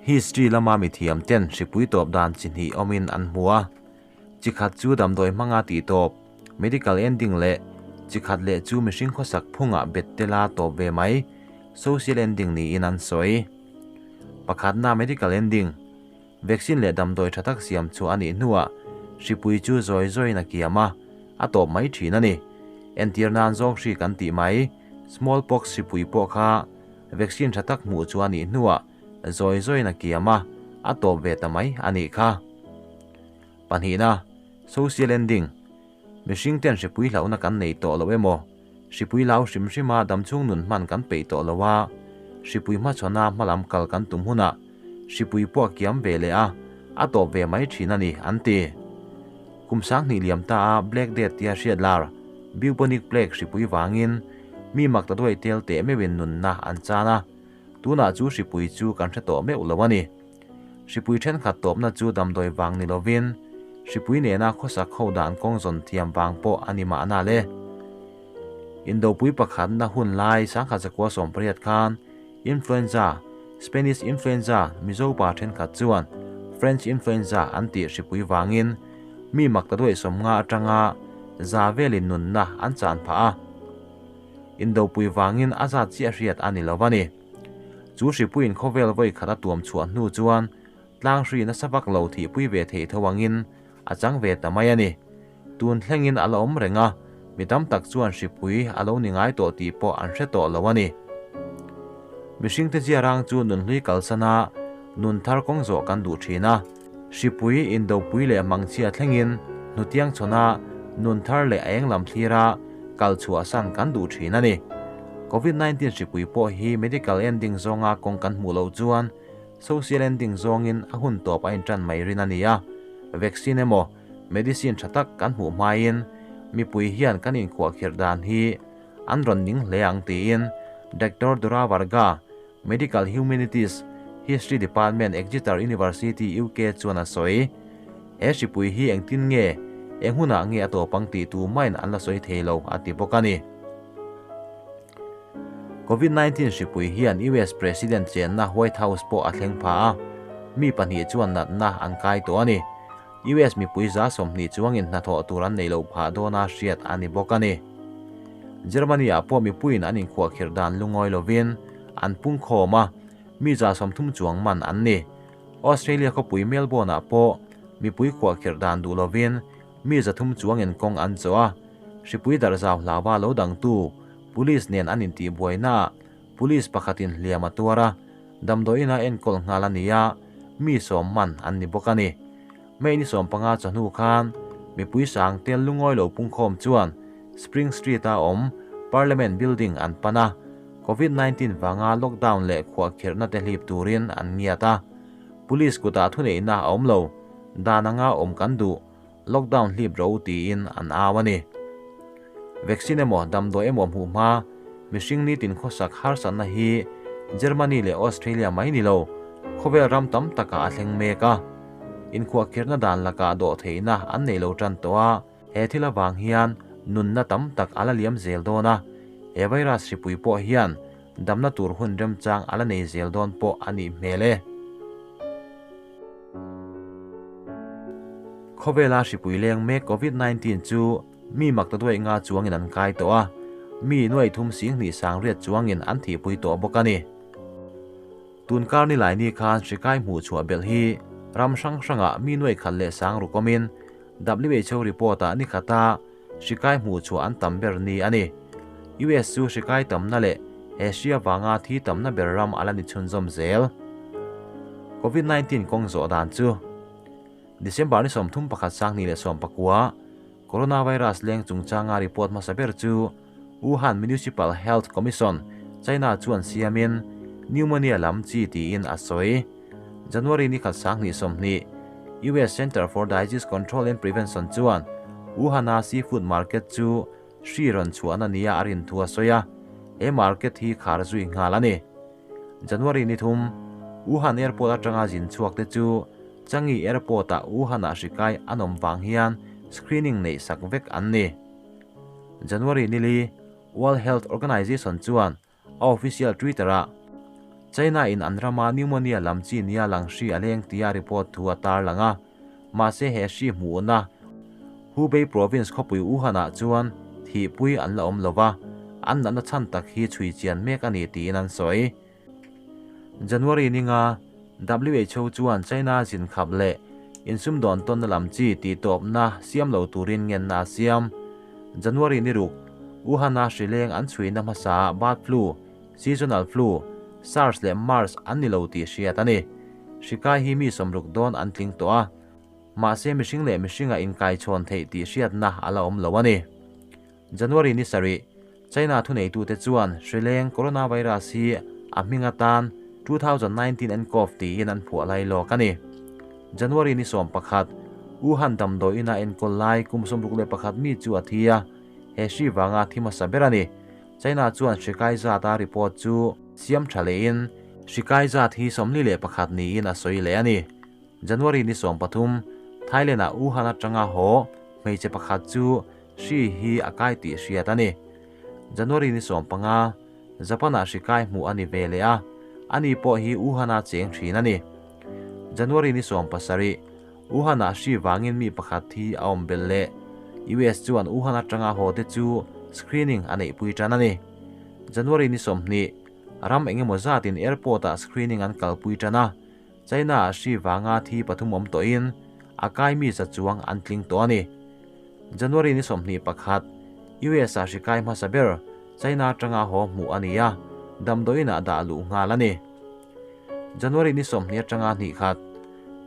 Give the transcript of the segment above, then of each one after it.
History lama mithiam ten hripui tawp dan chi hnih awmin an hmu a, chi khat chu damdawi hmanga tih tawp, medical ending, leh chi khat leh chu mihring khawsak phungah bet tela tawp ve mai, social ending, niin an sawi. Pakhatna medical ending, Vaccine leh damdawi tha tak siam chu a nih hnuah hripui chu zawi zawiin a kiam a, a tawp mai thin a ni. Entir nan zawng hri kan tih mai, smallpox hripui pawh kha vaccine tha tak hmuh chu a nih hnuah zawi zawiin a kiam a, a tawp ve ta mai a nih kha. Pahnihna, Social ending, Mihring ten hripui hlauhna kan nei tawh lo emaw, hripui lau hrim hrima damchhung nun hman kan peih tawh lo a, hripui hmachhawna hmalam kal kan tum hunah hripui pawh a kiam ve leh a, a tawp ve mai thin a ni, an ti. Kum sanghnih liam ta a Black Death tia hriat lar, Bubonic Plague hripui vangin mi mak ta duai tel teh meuhin nunna an chan a, tunah chu hripui chu kan hre tawh meuh lo a ni. Hripui thenkhat tawpna chu damdawi vang ni lovin, hripui nena khawsak ho dan kawng zawn thiam vang pawh a ni mahna le. Indopui pakhatna hun lai sangkhat zakua 18 khan Influenza, Spanish Influenza, Mizo pa thenkhat chuan French Influenza an tih hripui vangin mi mak ta duaih 50 atanga za velin nunna an chan phah a. Indopui vangin a zat chiah hriat a ni lo a ni. Chu hripuiin khawvel vawi khat a tuam chhuah hnu chuan tlang hri nasa vak lo thihpui ve theih tho angin a chang ve ta mai a ni. Tun thlengin a la awm reng a, mi tam tak chuan hripui a lo ni ngai tawh tih pawh an hre tawh lo a ni. Mihringte ziarang chu nunhlui kalsana nun thar kawng zawh kan duh thin a, hripui indopui leh mangchhia thlengin hnutiang chhawna nun thar leh a eng lam thlira kal chhuahsan kan duh thin a ni. Covid 19 hripui pawh hi medical ending zawnga kawng kan hmuh loh chuan social ending zawngin a hun tawp a intan mai rin a ni a, vaccine emaw medicine tha tak kan hmuh hmain mipui hian kan inkhuahkhirh dan hi an rawn ning hle ang tiin Doctor Dora Varga, Medical Humanities, History Department, Exeter University, UK chuan a sawi. He hripui hi engtin nge, eng hunah nge a tawp ang tih tu main an la sawi thei lo, a ti bawk a ni. Covid 19 hripui hian US President chenna White House pawh a thleng pha a, mi pahnih chuan natna an kai tawh a ni. US mipui 20 chuangin hnathawh tur an nei loh phah dawna hriat a ni bawk a ni. Germany-ah pawh mipuiin an inkhuahkhirh dan lungawi lovin an pungkhawm a, mi 30 chuang man an ni. Australia khawpui Melbourne-ah pawh mipui khuahkhirh dan duh lovin mi 300 chuangin kawng an chawh a, hripui darh zau hlaua lo dangtu police nen an intihbuainaah police pakhatin hliam a tuar a, damdawiina enkawl nghal a ni a, mi 10 man an ni bawk a ni. May ni 15 chawhnu khan mipui sang tel lungawi lo pungkhawm chuan Spring Street-a awm Parliament Building an pan a, Covid 19 vanga lockdown leh khuahkhirhna te hlip turin an ngiat a. Police kutah thuneihna a awm lo, dan anga awm kan duh, lockdown hlip ro tiin an au a ni. Vaccine emaw damdawi emaw hmuh hma, mihring nitin khawsak harsatna hi Germany leh Australia mai ni lo, khawvel ram tam takah a thleng mek a. Inkhuahkhirhna dan lakah dawh theihna an nei lo tan tawh a, he thil avang hian nunna tam tak a la liam zel dawn a, he virus hripui pawh hian damna tur hun remchang a la nei zel dawn pawh a nih hmel e. Khawvela hripui leng mek Covid 19 chu mi mak ta duai nga chuangin an kai tawh a, mi nuai thum sing hnih sang riat chuangin an thihpui tawh bawk a ni. Tun kar ni lai ni khan hrikai hmuh chhuah belh hi ram hrang hrangah mi nuai khat leh sang rukawmin WHO report-ah ni khata hrikai hmuh chhuah an tam ber ni a ni. US chu hrikai tamna leh Asia vanga thi tamna ber ram a la ni chhunzawm zel. Covid 19 kawng zawh dan chu December ni 31 2019 coronavirus leng chungchanga report hmasa ber chu Wuhan Municipal Health Commission, China chuan siamin pneumonia lam chi tiin a sawi. January ni khat 2020 US Center for Disease Control and Prevention chuan Wuhan-a seafood market chu hri rawn chhuahna nia a rin thu a sawi a, he market hi khar zui nghal a ni. January ni 3 Wuhan Airport atanga zin chhuak te chu Changi Airport-ah Wuhan-ah hrikai an awm vang hian screening neih sak vek an ni. January ni li World Health Organization chuan a official Twitter-ah China in an rama pneumonia lam chi nia lang hri a leng tia report thu a tarlang a, mahse he hri hmuhna Hubei province khawpui Wuhan-ah chuan thihpui an la awm lova, an natna chhan tak hi chhui chian mek a ni tiin an sawi. January ninga WHO chuan China zin khap leh insumdawn tawnna lam chi tihtawpna siam lo turin ngenna a siam. January ni ruk, Wuhan-a hri leng an chhuina hmasaah bird flu, seasonal flu, SARS leh MERS an ni lo tih hriat a ni. Hri kai hi mi sawmruk dawn an tling tawh a, mahse mihring leh mihringa inkaichhawn theih tih hriatna a la awm lo a ni. January ni sarih, China thuneitute chuan hri leng coronavirus hi a hming atan 2019 nCoV tiin an phuah lai lawk a ni. January ni 11, Wuhan damdawi ina enkawl lai kum 61 mi chu a thi a, he hri vanga thi hmasa ber a ni. China chuan hri kai zata report chu siam tha lehin hri kai zat hi 41 niin a sawi leh a ni. January ni 13, Thailand-ah Wuhan atanga haw hmeichhe pakhat chu hri hi a kai tih hriat a ni. January ni 15, Japan-ah hri kai hmuh a ni ve leh a, ani pawh hi Wuhan-a cheng thin a ni. January ni 17, Wuhan-ah hri vangin mi pakhat hi a awm belh leh. US chuan Wuhan atanga haw te chu screening a neihpui tan a ni. January ni 20, ram engemaw zatin airport-ah screening an kalpui tan a, China-ah hri vanga thi pathum awm tawhin a kai mi za chuang an tling tawh a ni. January ni 21, US-ah hri kai hmasa ber China atanga haw hmuh a ni a, damdawiinah dah luh nghal a ni. January ni 20 atanga hnih khat,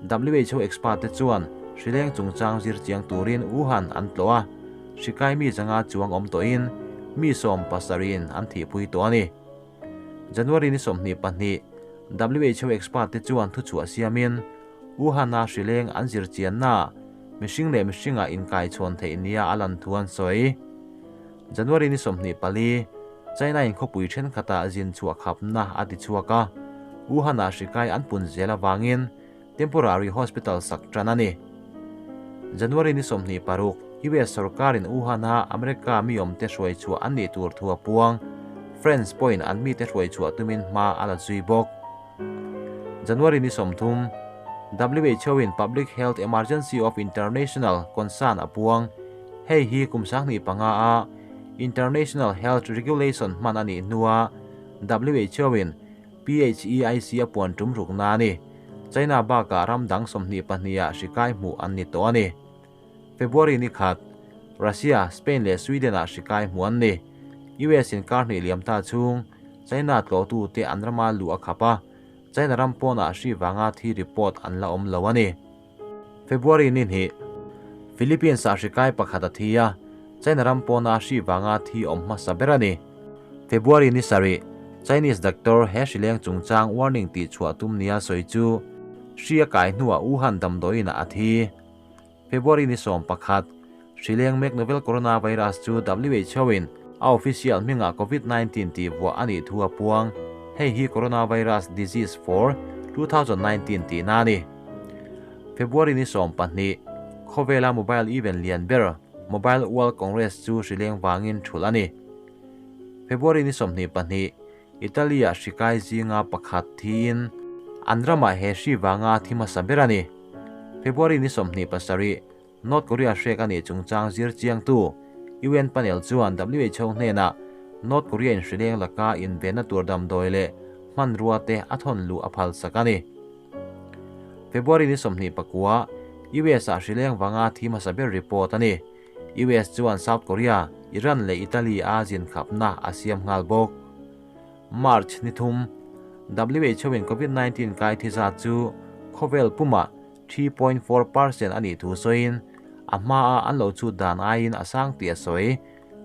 WHO expert te chuan hri leng chungchang zir chiang turin Wuhan an tlawh a, hri kai mi zanga chuang awm tawhin mi 17in an thihpui tawh a ni. January ni 22, WHO expert te chuan thuchhuah siamin Wuhan-a hri leng an zir chianna mihring leh mihringa inkaichhawn theih nia a lan thu an sawi. January ni 24, China in khawpui thenkhatah zin chhuah khapna a ti chhuak a, Wuhan-ah hri kai an pun zel avangin temporary hospital sak tan a ni. January ni 26, US sarkarin Wuhan-a America mi awmte hruai chhuah an nih tur thu a puang, France pawhin an mite hruai chhuah tumin hma a la zui bawk. January ni 30, WHO in Public Health Emergency of International Concern a puang, hei hi kum 2005 a International Health Regulation hman a nih hnua WHO in PHEIC a puan tum rukna a ni. China bakah ram dang 22 ah hri kai hmuh an ni tawh a ni. February ni khat, Russia, Spain leh Sweden ah hri kai hmuh an ni. US in kar hnih liam ta chung China tlawhtu te an rama luh a khap a, China ram pawnah hri vanga thi report an la awm lo a ni. February ni hnih, Philippines ah hri kai pakhat a thi a, China ram pawna hri vanga thi awm hmasa ber a ni. February ni sarih, Chinese doctor he hri leng chungchang warning tih chhuah tum nia sawi chu hri a kai hnuah Wuhan damdawiinah a thi. February ni 11, hri leng mek novel coronavirus chu WHO in a official hmingah COVID-19 tih vuah a nih thu a puang. Hei hi coronavirus disease for 2019 tihna a ni. February ni 12, khawvela mobile event lian ber Mobile World Congress chu hri leng vangin thulh a ni. February ni 22, Italy-ah hri kai zinga pakhat thiin an ramah he hri vanga thi hmasa ber a ni. February ni 27, North Korea hrek a nih chungchang zir chiangtu UN panel chuan WHO hnenah North Korea in hri leng laka invenna tur damdawi leh hmanrua te a thawn luh a phal sak a ni. February ni 29, US-ah hri leng vanga thi hmasa ber report a ni. US chuan South Korea, Iran leh Italy a zin khapna a siam nghal bawk. March ni thum, WHO in COVID-19 kai thi zat chu khawvel pumah 3.4% a nih thu sawiin a hmaa an lo chhut dan aiin a sang tih a sawi.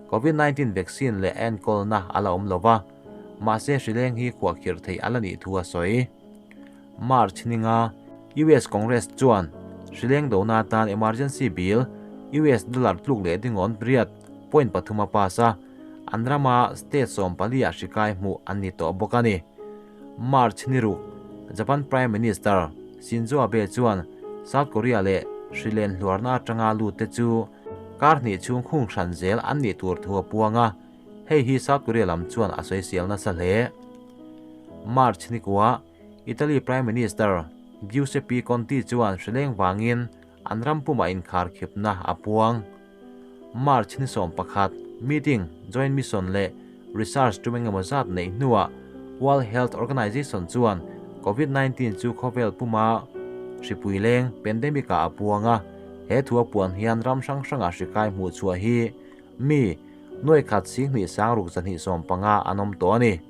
COVID-19 vaccine leh enkawlna a la awm lova, mahse hri leng hi khuahkhirh theih a la nih thu a sawi. March ninga US Congress chuan hri leng dona atan emergency bill US dollar tluk leh dingawn riat point pathum a pass a, an rama state 14 ah hri kai hmuh an ni tawh bawk a ni. March ni ruk, Japan Prime Minister Shinzo Abe chuan South Korea leh hri len hluarna atanga lut te chu kar hnih chhung khung hran zel an nih tur thu a puang a, hei hi South Korea lam chuan a sawi sial nasa hle. March ni kua Italy Prime Minister Giuseppe Conte chuan hrileng vangin an ram pumah inkharkhipna a puang. March ni 11, meeting, joint mission leh research tum engemaw zat neih hnuah World Health Organization chuan Covid-19 chu khawvel puma hripui leng, pandemic, ah a puang a. He thu a puan hian ram hrang hranga hri kai hmuh chhuah hi mi nuaikhat 26,215 an awm tawh a ni.